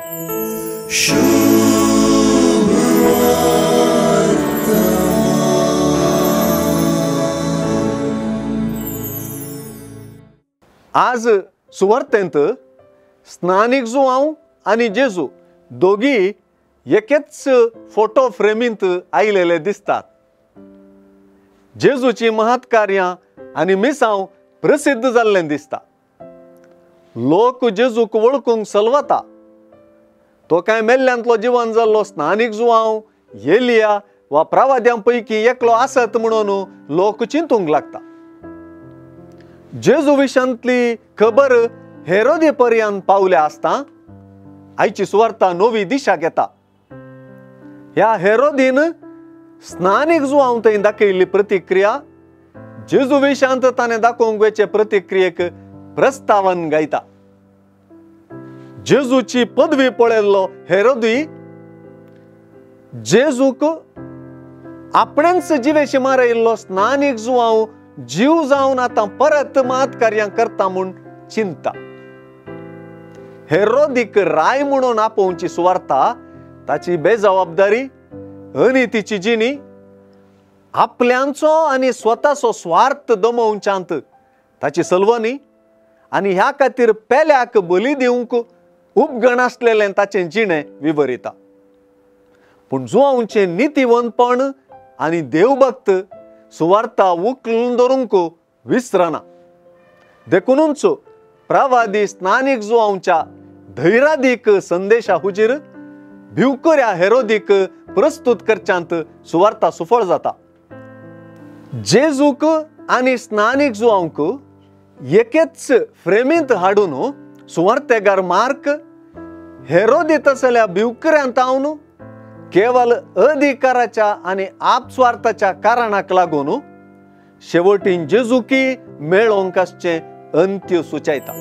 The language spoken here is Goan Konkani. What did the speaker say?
आज सुवार्तेंत स्नानीक जुआंव आनी जेजू दोगी एकेच फोटो फ्रेमींत आयलेले दिसतात। जेजूची महत्कार्यां आनी मिसांव प्रसिद्ध जाल्लें दिसता। लोक जेजूक वळखूंक सलवता। तो कांय मेल्ल्यांतलो जिवन जाल्लो स्नानीक जुआंव, एलिया वा प्रवाद्यां पैकी एकलो आसत म्हणून लोक चिंतूंक लागता। जेजू विशांतली खबर हेरोदी पर्यंत पावल्या आसता आयची सुवार्ता नवी दिशा घेता। ह्या हेरोदीन स्नानीक जुआंव थंय दाखयल्ली प्रतिक्रिया जेजू विशांत ताणें दाखोवंक वेचे प्रतिक्रियेक प्रस्तावन गायता। जेजूची पदवी पळयल्लो हेरोदी जेजूक आपणेंच जिवेशी मारयल्लो स्नानीक जुआंव जीव जावन आतां परत मात कार्यां करता म्हूण चिंता। हेरोदीक राय म्हणून आपोवची सुवार्ता ताची बेजबाबदारी अनितीची जिणी आपल्यांचो आनी स्वताचो स्वार्थ दमोवच्यांत ताची सलवणी आनी ह्या खातीर पेल्याक बली दिवंक उपगण आसलेलें ताचें जिणें विवरिता। पूण जुआंवचें नितीवंतपण आनी देवभक्त सुवार्ता उखलून धरूंक विसरना। देखूनच प्रवादी स्नानीक जुआंवच्या धैर्यादीक संदेशा हुजीर भिवकुऱ्या हेरोदीक प्रस्तुत करच्यांत सुवार्ता सुफळ जाता। जेजूक आनी स्नानीक जुआंवक एकेच फ्रेमींत हाडून सुवार्तेगार मार्क हेरोदी तसल्या भिवकुऱ्यांत हावन केवल अधिकाराच्या आनी आपस्वार्थाच्या कारणाक लागून शेवटीन जेजूकी मेळोवंक आसचें अंत्य सुचयता।